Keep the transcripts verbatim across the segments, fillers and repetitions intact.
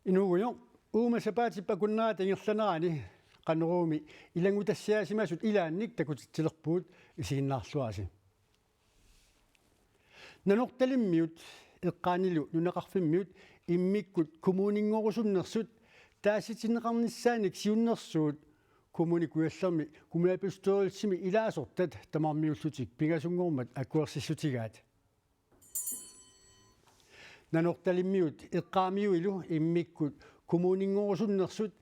Inuugujoq, uuma sapaatip akunnerata ingerlanerani Qanoruumi ilanngutassiaasimasut ilaannik takutitsilerpugut, isiginnaarluarisi. Nanortalimmiut eqqaanilu nunaqarfimmiut immikkut kommuninngorusunnersut taasitinneqarnissaannik siunnersuut Kommune Kujallermi kommunalbestyrelsimi ilaasortat tamarmiullutik pingasunngormat akuersissutigaat. Nanortalimmiut eqqaamiuilu immikkut kommuninngorusunnersut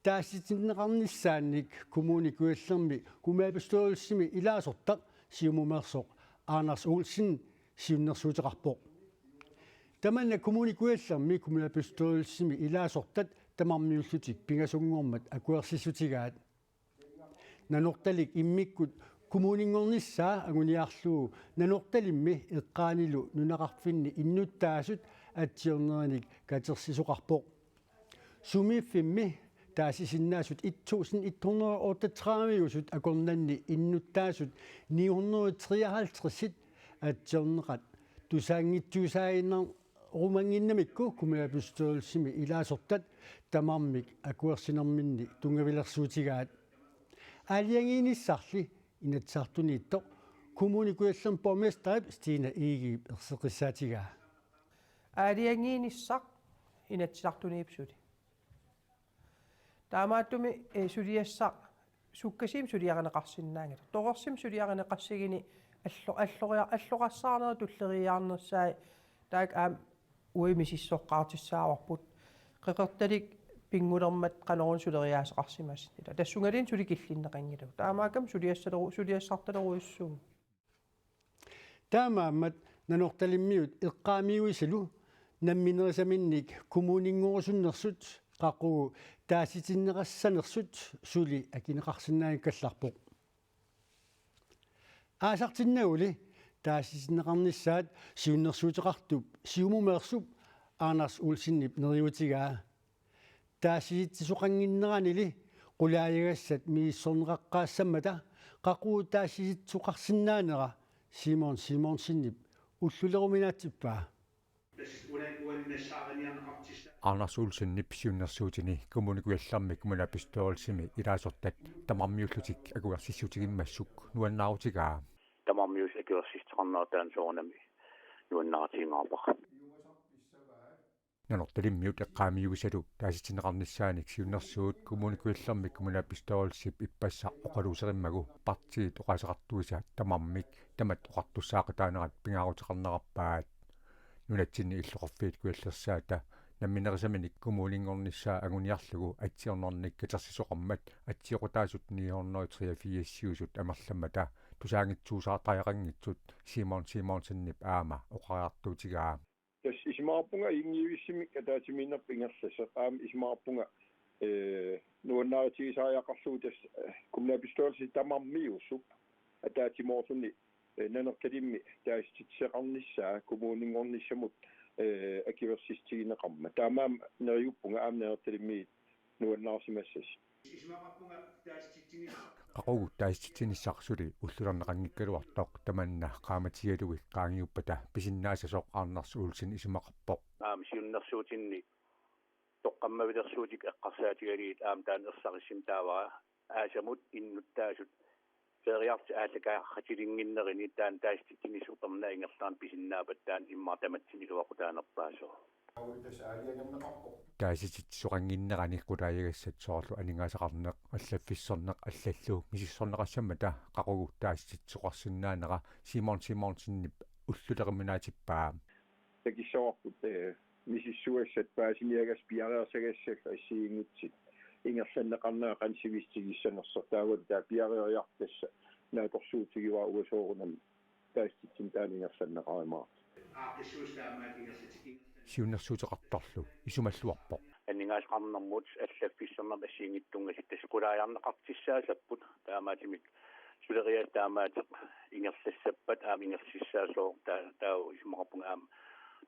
taasitinneqarnissaannik Kommune Kujallermi kommunalbestyrelsimi ilaasortaq Siumumeersoq Anders Olsen siunnersuuteqarpoq. Tamanna Kommune Kujallermi kommunalbestyrelsimi ilaasortat tamarmiullutik pingasunngormat akuersissutigaat. Nanortalik immikkut kommuninngornissaa anguniarlugu Nanortalimmi eqqaanilu nunaqarfinni innuttaasut atsiornerinik katersisoqarpoq. Sumiiffimmi taasisinnaasut et tusind et hundrede og otteogtredive-usut akornanni innuttaasut ni hundrede og treoghalvtreds-it atsiorneqat tusaanngitsuusaaginnarumannginnamikku kommunalbestyrelsimi ilaasortat tamarmik akuersinerminni tunngavilersuutigaat. Aalajangiinissarli Inatsisartuniittoq Kommune Kujallermi borgmesterip Stine Egedep erseqqissaatigaa. Aalajangiinissaq Inatsisartuniippoq suli. Taamaattumik, eh, suliassaq sukkasuumik suliarineqarsinnaanngilaq. Torersumik suliarineqassaguni allo-, alloriar-, alloqassaarnerit tulleriiaarnissaat taakku aamma uagut misissoqqaartissaavarput. Qeqertalik pinngulermat Qanorooq suleriaaseqarsimasoq. Ila tassungaluunniit suli killinneqanngilagut. Taamaakkami suliassaleru-, suliassartalerujussuuvoq. Taamaammat Nanortalimmiut eqqaamiuisalu namminerisaminnik kommuninngorusunnersut qaqugu taasitinneqassanersut suli akineqarsinnaanngikkallarpoq. Aasartinnaguli taasitinneqarnissaat siunnersuuteqartup Siumumeersup Anders Olsenip neriuutigaa. Taasititsisoqannginneranili qulaajagassat misissorneqaqqaassammata qaqugu taasititsisoqarsinnaanera Simon Simonsenip ulluleruminaatsippaa. Anders Olsenip siunnersuutini Kommune Kujallermi kommunalbestyrelsimi ilaasortat tamarmiullutik akuersissutigimmassuk nuannaarutigaa. Tamarmiullutik akuersissuteqarnerat taanna soorunami nuannaarutigingaarpara. Nanortalimmiut eqqaamiuisalu taasitinneqarnissaanik siunnersuut Kommune Kujallermi kommunalbestyrelsip ippassaq oqaluuserimmagu partiit oqaaseqartuisa tamarmik tamatta oqartussaaqataanerat pingaaruteqarnerarpaat. Nunatsinni illoqarfiit kujallersaata namminerisaminik kommuninngornissaa anguniarlugu atsiornernik katersisoqarmat atsioqataasut ni hundrede og treogfirs-iusut amerlammata tusaanngitsuusaartariaqanngitsut Simon Simonsenip aamma oqariartuutigaa. Tassa isumaqarpunga ajunngivissummik ataatsimiinnerput ingerlassasoq. Aamma isumaqarpunga, eh, nuannaarutigisariaqarlugu tassa, eh, kommunalbestyrelsip tamarmiusup ataatsimoorluni, eh, Nanortalimmi taasititsisoqarnissaa kommuninngornissamut, eh, akuersissutigineqarmat. Taamaammat neriuppunga aamma Nanortalimmiit nuannaarsimassasut. Qaqugu taasititsinissaq suli ullulerneqanngikkaluartoq tamanna qaamatigalugit qaangiuppata pisinnaassasoq Anders Olsen isumaqarpoq. Aamma siunnersuutinni toqqammavilersuutit eqqarsaatigalugit aamma taanna ersarissumik taavara aasamut innuttaasut peeriarlutik aallakaatilinnginnerini taanna taasititsinissaq upernaaq ingerlanerani pisinnaappata taanna immaqa tamatsinnut iluaqutaanerpaasoq. Taasititsisoqannginnerani qulaajagassat soorlu aningaasaqarneq, allaffissorneq allallu misissorneqassammata qaqugu taasititsisoqarsinnaanera Simon Simonsenip ulluleruminaatippaa. Takissavarput, eh, misissugassat paasiniagassat piareersagassat assigiinngitsut ingerlanneqarnera qanoq sivisutigissanersoq, taavalu taava piareeriartoq tassa naatsorsuutigivara uanga soorunami taasititsineq taanna ingerlanneqarumaartoq. Siunnersuuteqartorlu isumalluarpoq. Aningaasaqarnermut allaffissornermut assigiinngitsunnguugassat tassa qulaajarneqartussaassapput, taamaattumik suleriaaseq taamaaseq ingerlassappat aamma ingerlassasoq taa-, taava isumaqarpunga aamma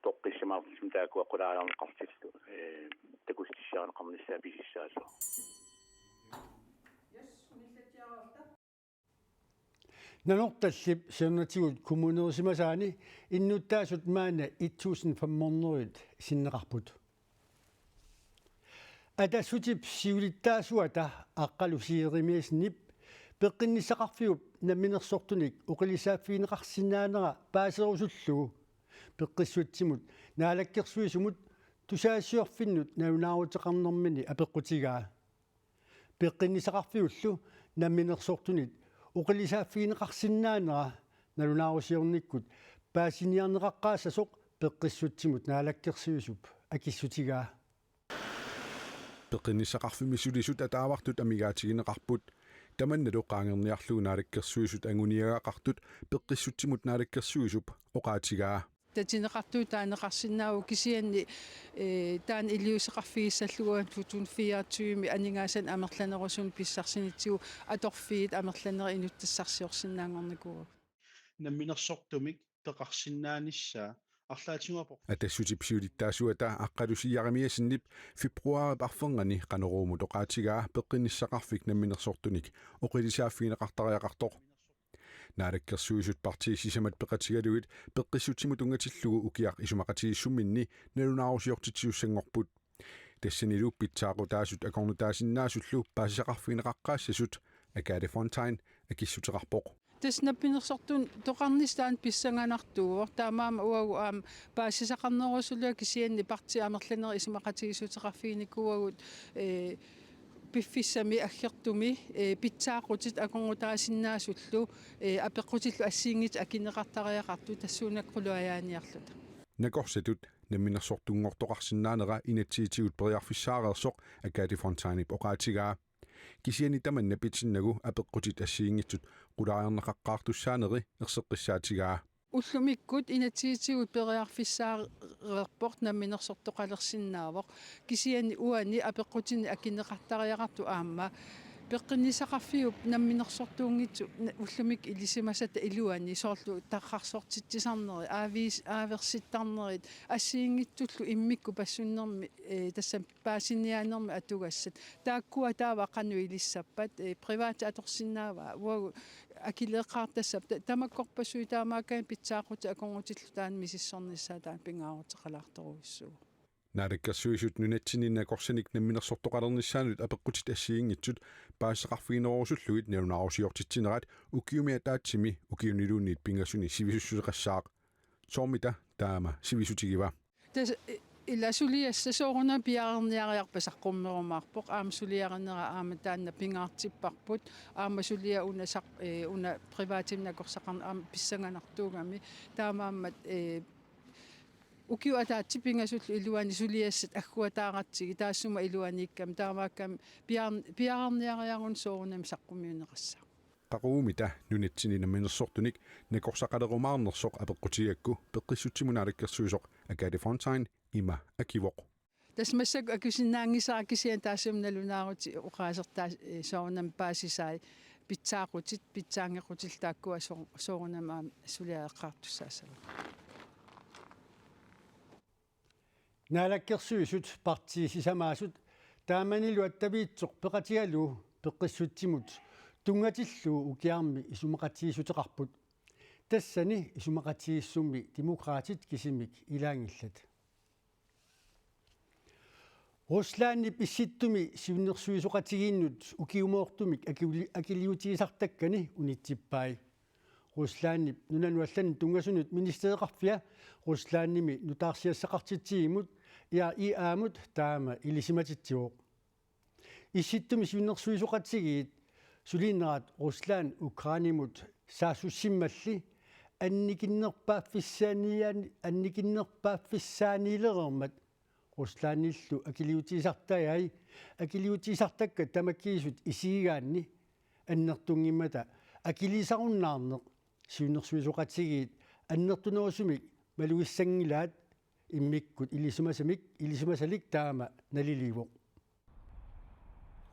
toqqissisimaartumik taakkua qulaajarneqartullu, eh, takussutissiarineqarnissaa pisussaasoq. Nanortallip siornatigut kommunerisimasaani innuttaasut maanna et tusind fem hundrede sinneqarput. Atassutip siulittaasuata Aqqalu Jeremiassenip peqqinnissaqarfiup namminersortunik oqilisaaffigineqarsinnaanera paaserusullugu peqqissutsimut naalakkersuisumut tusagassiorfinnut nalunaaruteqarnermini apeqqutigaa. Peqqinnissaqarfiullu namminersortunit oqilisaaffigineqarsinnaanera nalunaarusiornikkut paasiniarneqaqqaassasoq peqqissutsimut naalakkersuisup akissutigaa. Peqqinnissaqarfimmi sulisut ataavartut amigaatigineqarput. Tamannalu qaangerniarlugu naalakkersuisut anguniagaqartut peqqissutsimut naalakkersuisup oqaatigaa. Tatineqartuut taaneqarsinnaavoq kisianni, eh, taanna iliuuseqarfigissallugu to tusind fireogtyve aningaasanik amerlanerusunik pissarsinitsigut atorfiit amerlanerit inuttassarsiorsinnaanngornikuuagut. Namminersortumik peqarsinnaanissaa arlaatigut aporfissaavoq. Atassutip siulittaasuata Aqqalu Jeremiassenip februaarip arfernganni Qanoruumut oqaatigaa peqqinnissaqarfik namminersortunik oqilisaaffigineqartariaqartoq. Naalakkersuisut partiit sisamat peqatigalugit peqqissutsimut tunngatillugu ukiaq isumaqatigiissumminni nalunaarusiortitsisussanngorput. Tassanilu pitsaaqutaasut akornutaasinnaasullu paasisaqarfigineqaqqaassasut Agathe Fontain akissuteqarpoq. Tassa namminersortut toqarnissaat pissanganartuuvoq. Taamaammat uagut aamma paasisaqarnerusulluta kisianni partiit amerlanerit isumaqatigiissuteqarfiginikuuagut, eh, piffissami aggertumi, eh, pitsaaqutit akornutaasinnaasullu, eh, apeqqutillu assigiinngitsut akineqartariaqartut tassuunakkulu ajaaniarluta. Nakorsatut namminersortunngortoqarsinnaanera inatsisitigut periarfissaareersoq Agathe Fontainip oqaatigaa. Kisianni tamanna pitinnagu apeqqutit assigiinngitsut qulariarneqaqqaartussaaneri erseqqissaatigaa. Ullumikkut inatsisitigut periarfissaareerpoq namminersortoqalersinnaavoq. Kisianni uani apeqqutinik akineqartariaqartoq aamma peqqinnissaqarfiup namminersortuunngitsoq na-, ullumikkut ilisimasata iluani soorlu tarrarsortitsisarneri, aaviis-, aaversittarnerit, assigiinngitsullu immikkut passunnermi, eh, tassami paasiniaanermi atugassat. Taakkua taava qanoq ilissappat, eh, privati atorsinnaavaa, uagut akileeqqaartassappat, ta-, tamakkorpassuit taamaakkami pitsaaqutit akornutillu taanna misissornissaa taanna pingaaruteqalaartorujussuuvoq. Naalakkersuisut nunatsinni nakorsanik namminersortoqalernissaanut apeqqutit assigiinngitsut paasisaqarfiginerorusullugit nalunaarusiortitsinerat ukiumi ataatsimi ukiuniluunniit pingasuni sivisussuseqassaaq. Soormita taama sivisutigiva? Tassa, eh, ila suliassat soorunami piareerniariarpat saqqummerumaarpoq, aamma suliarinera aamma taanna pingaartipparput, aamma suliaq una saq-, eh, una privatimik nakorsaqarneq aamma pissanganartuugami, taamaammat, eh, ukiut ataatsip pingasullu iluani suliassat agguataaratsigit taassuma iluaniikkami, taamaakkami piaar-, piareerniariaruni soorunami saqqummiunneqassaaq. Qaqugumita nunatsinni namminersortunik nakorsaqalerumaarnersoq apeqqutigigakku peqqissutsimut naalakkersuisoq Agathe Fontain ima akivoq. Tassa massakkut akusinnaanngisara kisianni taassuma nalunaarutit oqaasertaa, eh, soorunami paasisai pitsaaqutit, pitsaanngequtillu taakkua soo-, soorunami aamma suliareqqaartussaassavagut. Naalakkersuisut partiit sisamaasut taamanilu attaviitsoq peqatigalugu peqqissutsimut tunngatillugu ukiarmi isumaqatigiissuteqarput. Tassani isumaqatigiissummi Demokraatit kisimik ilaanngillat. Ruslandip Issittumi siunnersuisoqatigiinnut ukiumoortumik akili-, akiliutigisartakkani unitsippai. Ruslandip nunanut allanut tunngasunut ministereqarfia Ruslandimi nutaarsiassaqartitsigimut I A E-mut taama ilisimatitsivoq. Issittumi siunnersuisoqatigiit sulinerat Rusland Ukrainemut saassussimmalli annikinnerpaaffissaanian-, annikinnerpaaffissaaniilereermat Ruslandillu akiliutigisartagai, akiliutigisartakkat tamakkiisut isigigaanni annertunngimmata akiliisarunnaarneq siunnersuisoqatigiit annertunerusumik malugissanngilaat, immikkut ilisimasamik, ilisimasalik taama naliliivoq.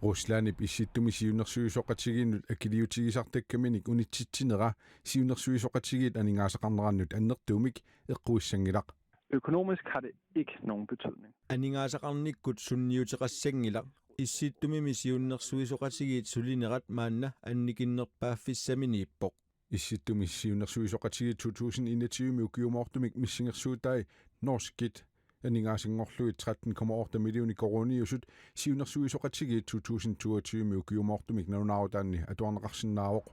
Ruslandip Issittumi siunnersuisoqatigiinnut akiliutigisartakkaminik unitsitsinera siunnersuisoqatigiit aningaasaqarnerannut annertuumik eqquissanngilaq. Økonomisk har det ikke nogen betydning. Aningaasaqarnikkut sunniuteqassanngilaq. Issittumimi siunnersuisoqatigiit sulinerat maanna annikinnerpaaffissaminiippoq. Issittumi siunnersuisoqatigiit to tusind enogtyve-mi ukiumoortumik missingersuutai norskit Aningaasanngorlugit tretten komma otte millioner koruuniusut siunnersuisoqatigiit to tusind toogtyve ukiumoortumik nalunaarutaanni atuarneqarsinnaavoq.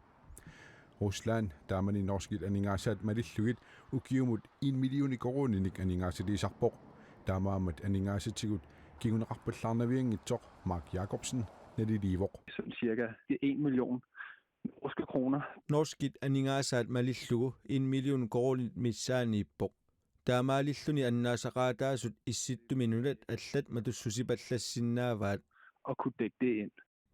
Rusland taamani norskit aningaasaat malillugit ukiumut en million koruuninik aningaasaliisarpoq. Taamaammat aningaasatigut kinguneqarpallaarnavianngitsoq Mark Jacobsen naliliivoq. Sådan cirka en million norske kroner. Norskit aningaasaat malillugu en million koruunit missaaniippoq. Taamaalilluni annaasaqaataasut Issittumi nunat allat matussusipallassinnaavaat. Og kunne dække det ind.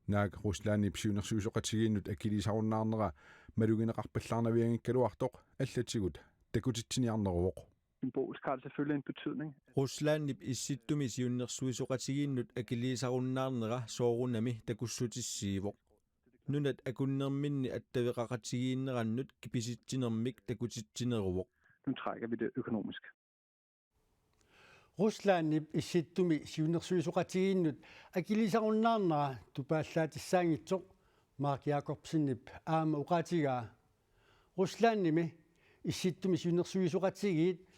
Naak Ruslandip siunnersuisoqatigiinnut akiliisarunnaarnera malugineqarpallaarnavianngikkaluartoq allatigut takutitsiniarneruvoq. Symbolsk har det selvfølgelig en betydning. Ruslandip Issittumi siunnersuisoqatigiinnut akiliisarunnaarnera soorunami takussutissiivoq. Nunat akunnerminni attaveqaqatigiinnerannut kipisitsinermik takutitsineruvoq. Nu trækker vi det økonomisk. Ruslandip Issittumi siunnersuisoqatigiinnut akiliisarunnaarnera tupaallaatissaanngitsoq Mark Jacobsenip aamma oqaatigaa. Ruslandimi Issittumi siunnersuisoqatigiit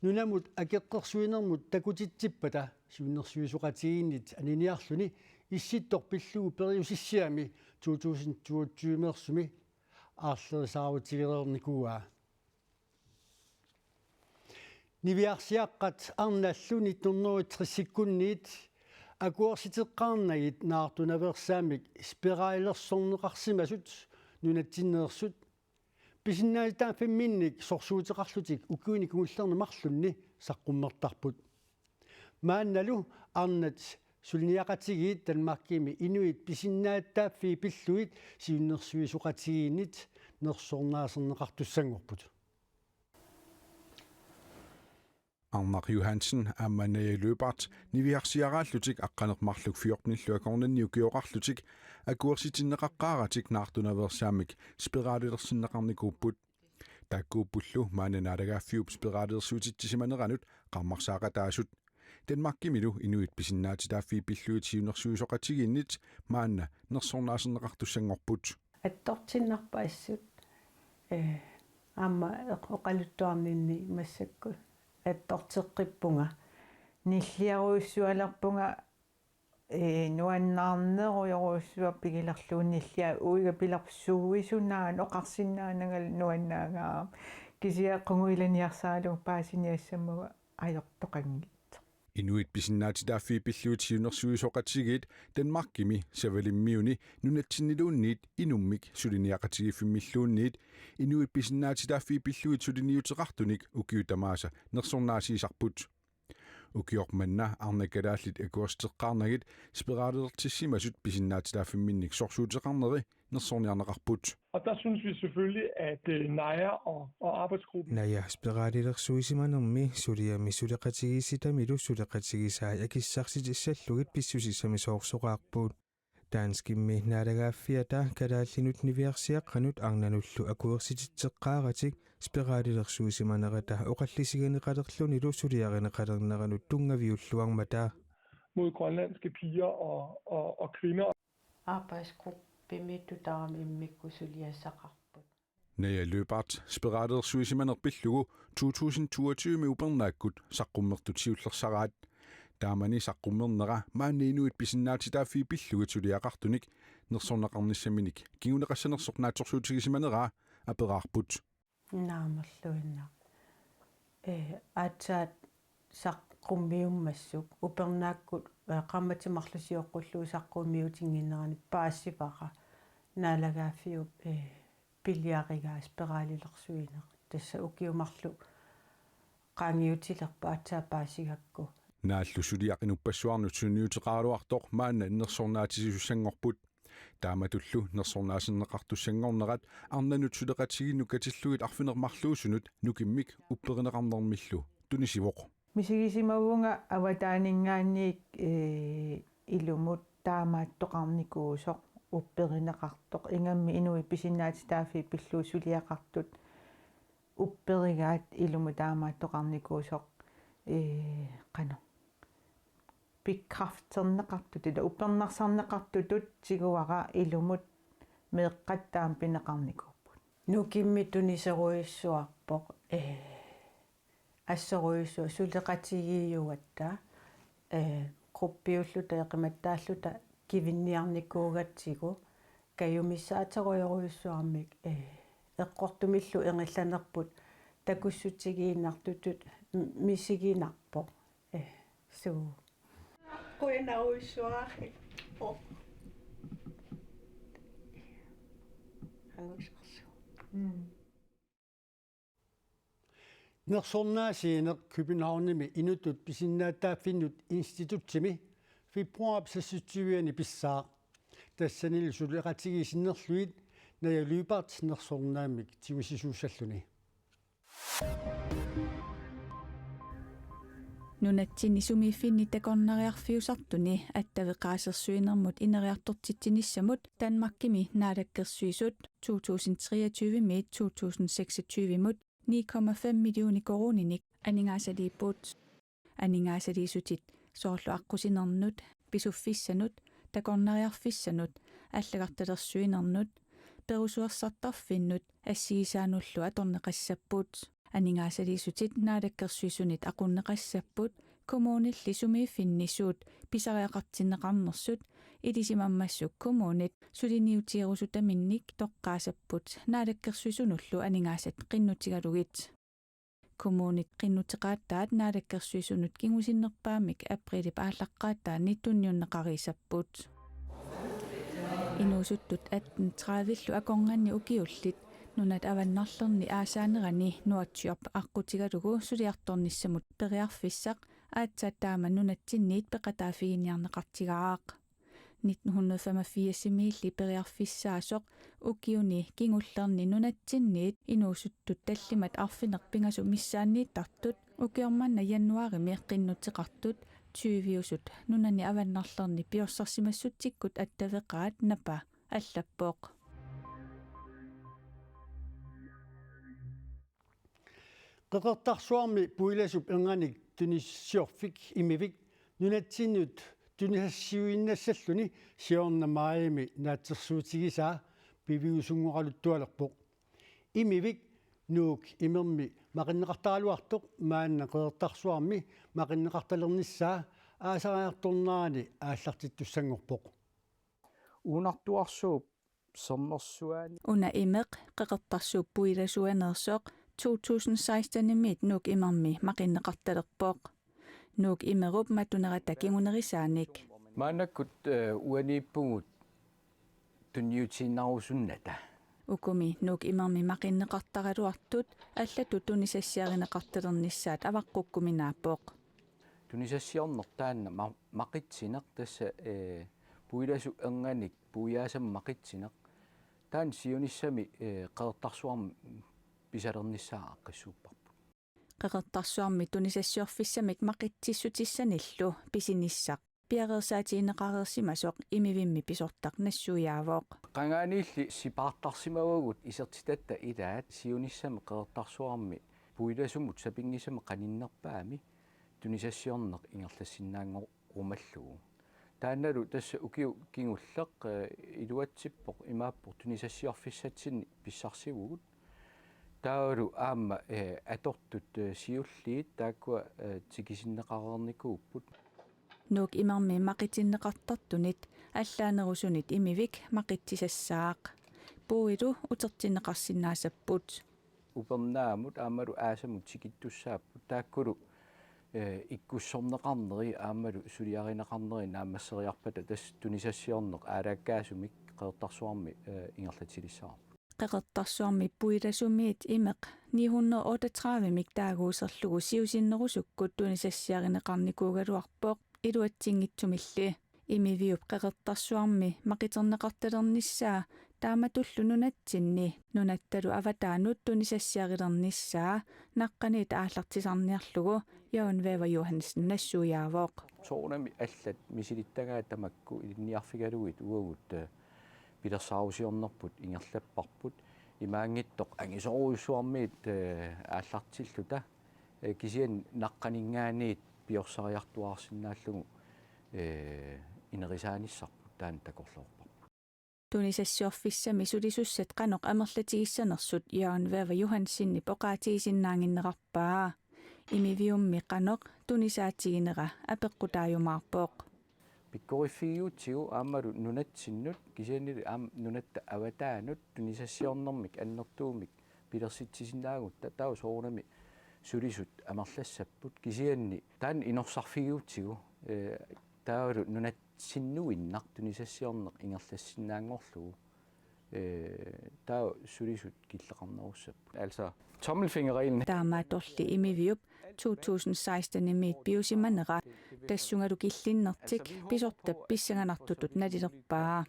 nunamut akeqqersuinermut takutitsippata siunnersuisoqatigiinnit aniniarluni Issittoq pillugu periusissiami to tusind toogtyve-meersumi aarlerisaarutigereernikuuaa. Niviarsiaqqat arnallu nitten hundrede og tres-ikkunniit akuersiteqqaarnagit naartunaveersaammik spiraalilersorneqarsimasut nunatsinneersut pisinnaatitaaffimminnik sorsuuteqarlutik ukiuni kingullerni marlunni saqqummertarput. Maannalu arnat suliniaqatigiit Danmarkimi inuit pisinnaatitaaffii pillugit siunnersuisoqatigiinnit nersornaaserneqartussanngorput. Arnaq Johansen aamma Naja Løbert niviarsiaraallutik aqqaneq-marluk fjortenillu akornanni ukioqarlutik akuersitinneqaqqaaratik naartunaveersaammik spiraalilersinneqarnikuupput. Taakkuuppullu maanna naalagaaffiup spiraalilersuutitsisimaneranut qarmarsaaqataasut. Danmarkimilu inuit pisinnaatitaaffii pillugit siunnersuisoqatigiinnit maanna nersornaaserneqartussanngorput. Attortinnarput assut, eh, aamma eq-, oqaluttuarninni massakkut attorteqqippunga. Nilliarujussualerpunga, eh, nuannaarnerujorujussuaq pigilerlugu nilliat uiga pilersuisunaanut oqarsinnaanangalu nuannaagaara. Kisianni qungujuliniarsaralugu paasiniassammagu ajortoqanngitsoq. Inuit pisinnaatitaaffii pillugit siunnersuisoqatigiit Danmarkimi Savalimmiuni nunatsinniluunniit inummik suliniaqatigiiffimmilluunniit inuit pisinnaatitaaffii pillugit suliniuteqartunik ukiut tamaasa nersornaasiisarput. Ukioq manna arnat kalaallit akuersiteqqaarnagit spiraalilertissimasut pisinnaatitaaffimminnik sorsuuteqarneri nersorniarneqarput. Og der synes vi selvfølgelig, at, øh, Naja og, og arbejdsgruppen Naja spiraalilersuisimanermi suliami suleqatigiissitamilu suleqatigisai akissarsitissallugit pissusissamisoorsoqaarput. Danskimmi naalagaaffiata kalaallinut niviarsiaqqanut arnanullu akuersititseqqaaratik spiraalilersuisimanerata oqallisigineqalerlunilu suliarineqalerneranut tunngaviulluarmata. Mod grønlandske piger og, og, og kvinder. Arbejdsgruppimi tutaramimmiku suliassaqarput. Naja Løbert spiraalilersuisimaneq pillugu to tusind toogtyve-mi upernaakkut saqqummertut siullersaraat. Taamani saqqummernera maanna inuit pisinnaatitaaffii pillugit suliaqartunik nersorneqarnissaminik kinguneqassanersoq naatsorsuutigisimaneraa aperaarput. Naamerluinnaq. Eh, aatsaat saqqummiummassuk upernaakkut, eh, qaammatit marluk sioqqullugu saqqummiutinnginnerani paasivara naalagaaffiup, eh, piliarigaa spiraalilersuineq. Tassa ukiut marluk qaangiutilerpoq aatsaat paasigakku. Naallu suliaq inuppassuarnut sunniuteqaraluartoq maanna nersornaatisisussanngorput. Taamatullu nersornaaserneqartussanngornerat arnanut suleqatigiinnut katillugit arfineq-marluusunut nukimmik upperineqarnermillu tunisivoq. Misigisimavunga avataaninngaanniit, eh, ilumut taamaattoqarnikuusoq upperineqartoq, ingammik inuit pisinnaatitaaffii pillugit suliaqartut upperigaat ilumut taamaattoqarnikuusoq, eh, qanoq bekræfterneqartutut, ila uppernarsarneqartutut tiguara ilumut meeqqat taama pineqarnikuupput. Nukimmik tuniserujussuarpoq, eh, assorujussuaq suleqatigiiugatta, eh, gruppiulluta eqimattaalluta kivinniarnikuugatsigu kajumissaaterujorujussuarmik, eh, eqqortumillu ingerlanerput takussutigiinnartutut m-, misiginarpoq. Eh, suu. Qujanarujussuaq. Oh. Angusarsuaq. Mm. Nersornaasiineq Københavnimi inuttut pisinnaatitaaffinnut institutsimi februaarip seksogtyve-ani pissaaq. Tassanilu suleqatigiit sinnerlugit Naja Lyberth nersornaammik tigusisuussalluni. Nunatsinni sumiiffinni takornariarfiusartuni attaveqaasersuinermut ineriartortitsinissamut Danmarkimi Naalakkersuisut to tusind treogtyve-miit to tusind seksogtyve-mut ni komma fem millioner koruuninik aningaasaliipput. Aningaasaliissutit soorlu aqqusinernut, pisuffissanut, takornariarfissanut, allagartalersuinernut, perusuersartarfinnut assigisaanullu atorneqassapput. Aningaasaliissutit Naalakkersuisunit aqunneqassapput, kommunilli sumiiffinni suut pisariaqartinneqarnersut ilisimammassuk kommunit suliniutigerusutaminnik toqqaassapput Naalakkersuisunullu aningaasat qinnutigalugit. Kommunit qinnuteqaattaat Naalakkersuisunut kingusinnerpaamik apriilip aallaqqaataani tunniunneqareersapput. Inuusuttut atten tredive-llu akornanni ukiullit nunat avannarlerni aasaanerani Nuutsiorp aqqutigalugu suliartornissamut periarfissaq aatsaat taama nunatsinniit peqataaffiginiarneqartigaaq. Nitten hundrede femogfirs-imiilli periarfissaasoq ukiuni kingullerni nunatsinniit inuusuttut tallimat arfineq-pingasut missaanniittartut ukioq manna januaarimi qinnuteqartut tyve-usut nunani avannarlerni piorsarsimassutsikkut attaveqaat Napa allappoq. Qeqertarsuarmi puilasup ernganik tunisassiorfik Imivik nunatsinnut tunisassiuinnassalluni siorna maajimi naatsorsuutigisaa piviusunngoraluttualerpoq. Imivik Nuuk Imermi maqinneqartaraluartoq maanna Qeqertarsuarmi maqinneqartalernissaa aasariartornerani aallartittussanngorpoq. Uunartuarsuup sermersuaani. Una Imeq Qeqertarsuup puilasuaneersoq to tusind seksten-imiit Nuuk Imermi maqinneqartalerpoq. Nuuk Imerup matunerata kingunerisaanik. Maannakkut, eh, uaniippugut tunniutiinnarusunnata. Ukumi Nuuk Imermi maqinneqartaraluartut allatut tunisassiarineqartalernissaat avaqqukkuminaappoq. Tunisassiorneq taanna ma-, maqitsineq tassa, eh, puilasut ernganik puiaasamik maqitsineq. Taanna siunissami, eh, Qeqertarsuarmi pisalernissaa aaqqissuupparput. Qeqertarsuarmi tunisassiorfissamik maqitsissutissanillu pisinissaq piareersaatigineqareersimasoq Imivimmi pisortaq nassuiaavoq. Qangaaniilli sipaartarsimavagut isertitatta ilaat siunissami Qeqertarsuarmi puilasumut sapinngisamik qaninnerpaami tunisassiorneq ingerlassinnaanngorumallugu. Taannalu tassa ukiut kingulleq, eh, iluatsippoq imaappoq tunisassiorfissatsinni pissarsivugut. Taavalu aamma, eh, atortut, eh, siulliit taakkua, eh, tikisinneqareernikuupput. Nuuk Imermi maqitinneqartartunit allaanerusunit Imivik maqitsisassaaq. Puilu utertinneqarsinnaasapput. Upernaamut aammalu aasamut tikittussaapput taakkulu, eh, ikkussorneqarneri aammalu suliarineqarneri naammasseriarpata tassa tunisassiorneq aalaakkaasumik Qeqertarsuarmi, eh, ingerlatilissavara. Qeqertarsuarmi puilasumiit Imeq ni hundrede otteogtredive-mik taaguuserlugu siusinnerusukkut tunisassiarineqarnikuugaluarpoq iluatsinngitsumilli. Imiviup Qeqertarsuarmi maqiterneqartalernissaa taamatullu nunatsinni nunattalu avataanut tunisassiarilernissaa naqqaniit aallartisarniarlugu Jørgen Wæver Johansen nassuiaavoq. Soorunami allat misilittagaat tamakku ilinniarfigalugit uagut, eh, pilersaarusiornerput ingerlapparput. Imaanngitsoq angisoorujussuarmiit, eh, aallartilluta, eh, kisianni naqqaninngaanniit piorsariartuaarsinnaallugu, eh, inerisaanissarput taanna takorloorparput. Tunisassiorfissami sulisussat qanoq amerlatigissanersut Jørgen Wæver Johansenip oqaatigisinnaannginnerarpaa. Imiviummi qanoq tunisaatiginera apeqqutaajumaarpoq. Pikkoriffigiutsigu aammalu nunatsinnut kisianni aamma nunatta avataanut tunisassiornermik annertuumik pilersitsisinnaagutta taava soorunami sulisut amerlassapput kisianni taanna inorsarfigiutsigu, eh, taavalu nunatsinnuinnaq tunisassiorneq ingerlassinnaanngorlugu, eh, taava sulisut killeqarnerussapput. Altså, tommelfingerreglen. Taamaattorli Imiviup to tusind seksten-imiit piusimanera tassungalu killinnertik pisortap pissanganartutut nalilerpaa.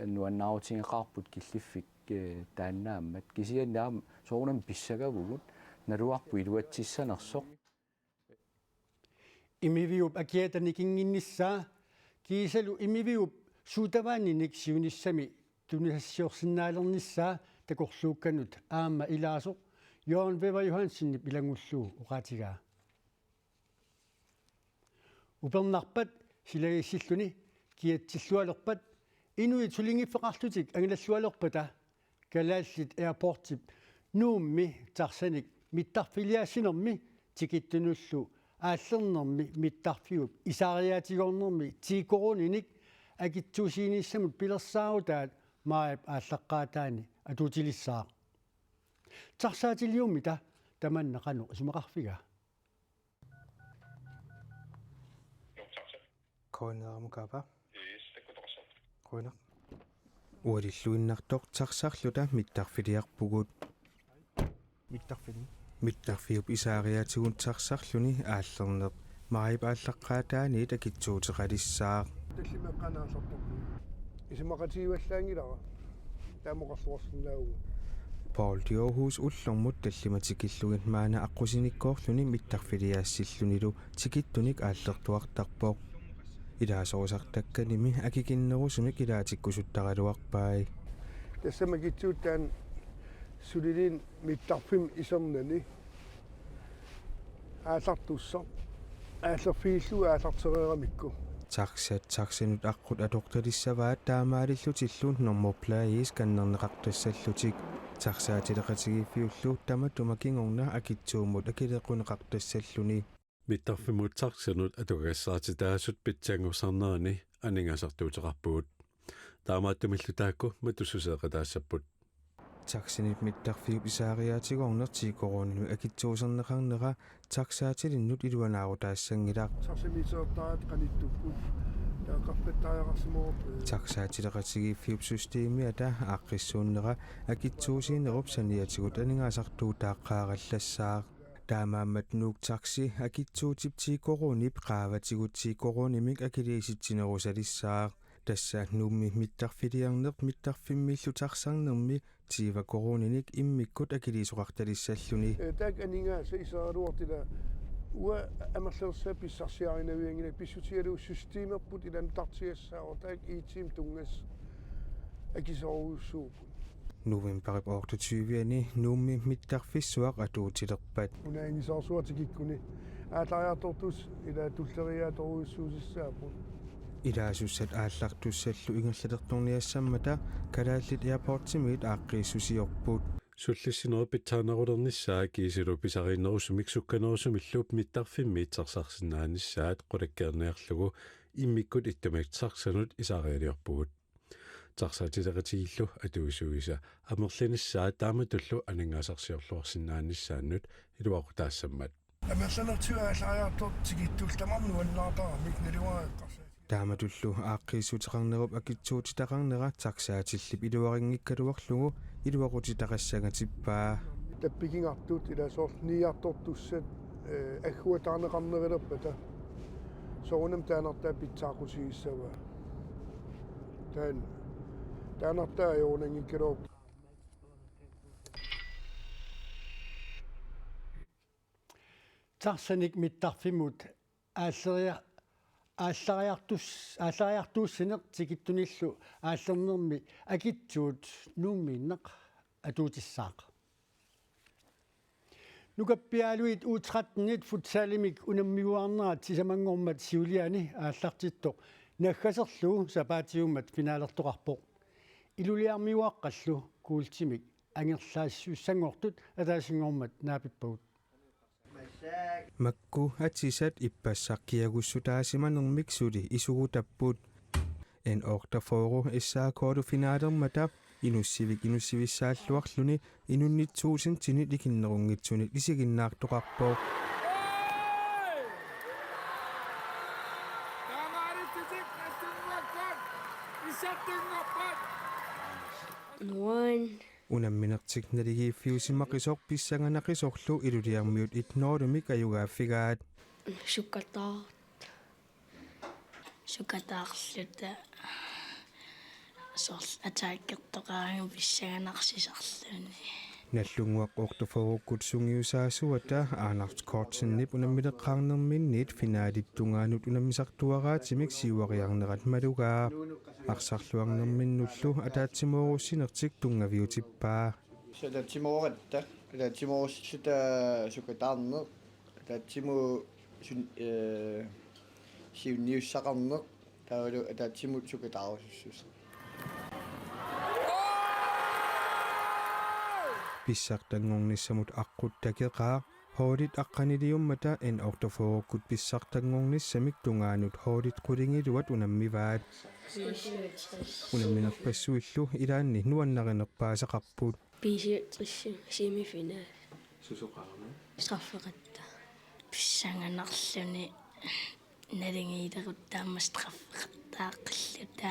Nuannaarutigeqaarput killiffik, eh, taannaammat. Kisianni aamma soorunami pissagavugut naluarput iluatsissanersoq. Imiviup akiata nikinnginnissaa kiisalu Imiviup suutavaaninik siunissami tunisassiorsinnaalernissaa takorluukkanut aamma ilaasoq Jørgen Wæver Johansenip ilanngullugu oqaatigaa. Upernarpat silagissilluni kiatsillualerpat inuit sulinngiffeqarlutik angalallualerpata Kalaallit Airportip Nuummi taxanik mittarfiliaassinermi tikittunullu aallernermi mittarfiup isaariaatigoornermi ti koruuninik akitsuusiinissamut pilersaarutaat maajip aallaqqaataani atuutilissaaq. Taxaatiliummita tamanna qanoq isumaqarfiga? Qujanaq. Ualilluinnartoq taxarluta mittarfiliarpugut. Mittarfilmi. Mittarfiup isaariaatigut taxarluni aallerneq maajip aallaqqaataaniit akitsuuteqalissaaq. Tallimat qanoq aallartorput. Isumaqatigivallaanngilara. Taama oqarluarsinnaavugut. Paul Djurhuus ullormut tallimat tikillugit maanna aqqusinikkoorluni mittarfiliaassillunilu tikittunik aallertuartarpoq. Ilaasorusartakkanimi akikinnerusumik ilaatikkusuttaraluarpai. Tassami akitsuut taanna suliliit mittarfimmut isernani aallartussaq aallerfigillugu aallartereeramikku. Taxat taxanut aqqut atortalissavaat taamaalillutillu nummerplader scannerneqartassallutik. Taxaatileqatigiiffiullu tamatuma kingorna akitsuummut akileqquneqartassalluni. Mittarfimmut taxanut atugagassarititaasut pitsanngorsarnerani aningaasartuuteqarpugut. Taamaattumillu taakku matussuseeqataassapput. Taxanit mittarfiup isaariaatigoorneq ti koruuninik akitsuuserneqarnera taxaatilinnut iluanaarutaassanngilaq. Taxameteertaat qanittukkut taava qaffattariaqarsimavoq. Taxaatileqatigiiffiup systemiata aaqqissuunnera akitsuusiinerup saniatigut aningaasartuutaaqqaarallassaaq. Taamaammat Nuuk Taxi akitsuutip ti koruunip qaavatigut ti koruunimik akiliisitsinerusalissaaq. Tassa Nuummi mittarfiliarneq mittarfimmillu taxarnermi tyve koruuninik immikkut akiliisoqartalissalluni. Eh, taakku aningaasat iseraluartut ila uanga amerlanersaat pissarsiarinavianngilanga pissutigalugu systemerput ila nutaartigassaavoq taakku I T-mik tunngasut akisoorujussuupput. Novembarip otteogtyve-ani Nuummi mittarfissuaq atuutilerpat. Una angisoorsuaq tikikkuni aallariartortussat ila tulleriiaatorujussuusissaapput. Ilaasussat aallartussallu ingerlalertorniassammata Kalaallit Airportsimiit aaqqiissusiorput. Sullissinerup pitsaanerulernissaa kiisalu pisariinnerusumik sukkanerusumillu mittarfimmi taxarsinnaanissaat qulakkeerniarlugu immikkut ittumik taxanut isaarialiorpugut. Taxaatileqatigiillu atuisuisa amerlanissaa taamatullu aningaasarsiorluarsinnaanissaannut iluaqutaassammat. Amerlanertigut aallariartortut tikittullu tamarmik nuannaartaramik naluara eqqarsaat. Taamatullu aaqqiissuteqarnerup akitsuutitaqarnera taxaatillip iluarinngikkaluarlugu iluaqutitaqassangatippaa. Tappikingartut ila soorlu niiartortussat, eh, agguataarneqarnerulerpata soorunami taannartaa pitsaaqutigissavaa. Taanna taannartaa ajorunanngikkaluarpoq. Taxanik mittarfimmut aalleria-, aallariartus-, aallariartuussineq tikittunillu aallernermi akitsuut Nuummiinnaq atuutissaaq. Nukappiaaluit U tretten-it futsalimik unammiuaarnerat sisamanngormat siuliani aallartittoq naggaserlugu sapaatiummat finalertoqarpoq. Iluliarmiuaqqallu kuultimik angerlaassussanngortut ataasinngormat naapippagut. Makku atisat ippassaq kiagussutaasimanermik suli isugutapput. N otteogfyrre S A K-lu finalermata inussivik inussivissaalluarluni inunnit tuusintini likinnerunngitsuni isiginnaartoqarpoq. Nuan. Unamminertik naligiiffiusimaqisoq pissanganaqisorlu Ilulissarmiut et nul-imik ajugaaffigaat. Sukataarluta. Sukataarluta. Soorlu attackitoqaraangat pissanganarsisorluni. Nagdlunguaq otteogfyrrekkut sungiusaasuata Anders Kortsenip unammileqqaarnerminniit finalip tungaanut unammisartuaraatimik siuariarnerat malugaa. Arsarluarnerminnullu ataatsimoorussinnertik tunngaviutippaa. Ataatsimoorutta, ataatsimoorussilluta sukataarneq, ataatsimut sun-, eh, siunniussaqarneq, taavalu ataatsimut sukataarusussuseq. Pissartanngornissamut aqqut takeqaaq, holdit aqqaniliummata N otteogfyrrekkut pissartanngornissamik tungaanut holdit qulingiluat unammivaat. Unamminerpassuillu ilaanni nuannarinerpaasaqarput. B syvogtres semifinal. Susoqarami? Straffeqattaaq. Pissanganarluni naligiilerutta aamma straffeqattaaqqilluta.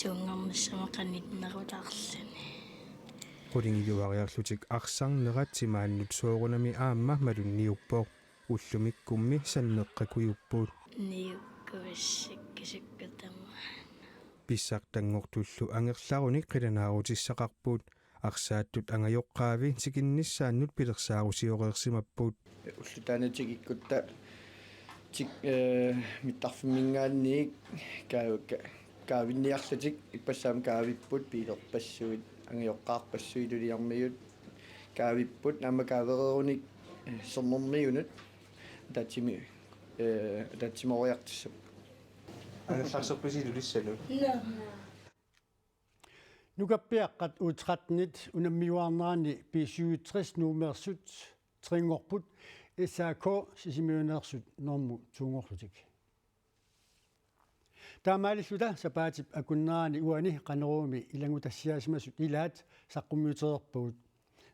Tuunngornissamut qanittunerulaarluni. Qulingiluariarlutik arsarnerat timaannut soorunami aamma malunniuppoq. Ullumikkummi sanneqqakujupput. Niukkuissakka sukkut tamaana. Pissartanngortullu angerlarunik qilanaarutissaqarput. Arsaattut angajoqqaavi tikinnissaannut pilersaarusioreersimapput. Ulloq taanna tikikkutta tik-, eh, mittarfimminngaanniit kaa-, ka-, kaavinniarlutik ippassaq aamma kaavipput, biilerpassuit, angajoqqaarpassuit, Ilulissarmiut kaavipput, aamma kaavereerunik, eh, Sermermiunut ataatsimi-, eh, ataatsimooriartussaapput. Angerlarserpisi Ilulissanut? Nukappiaqqat U tretten-it unammiuaarnerani B syvogtres nummersut tre-nngorput, S A K Sisimiuneersut normu to-nngorlutik. Taamaalilluta sapaatip akunnerani uani Qanoruumi ilanngutassiaasimasut ilaat saqqummiutereerpagut.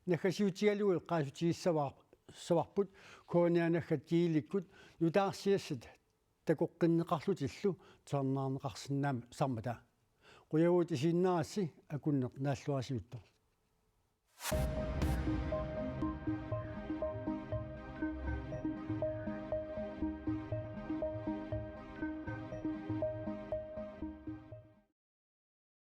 Naggasiutigalugu eqqaassutigissavaa-, -ssavarput K N R-naggat G L-ikkut nutaarsiassat takoqqinneqarlutillu tusarnaarneqarsinnaammat-, -sarmata. Qujavugut isiginnaarassi akunneq naalluarisiuttoq.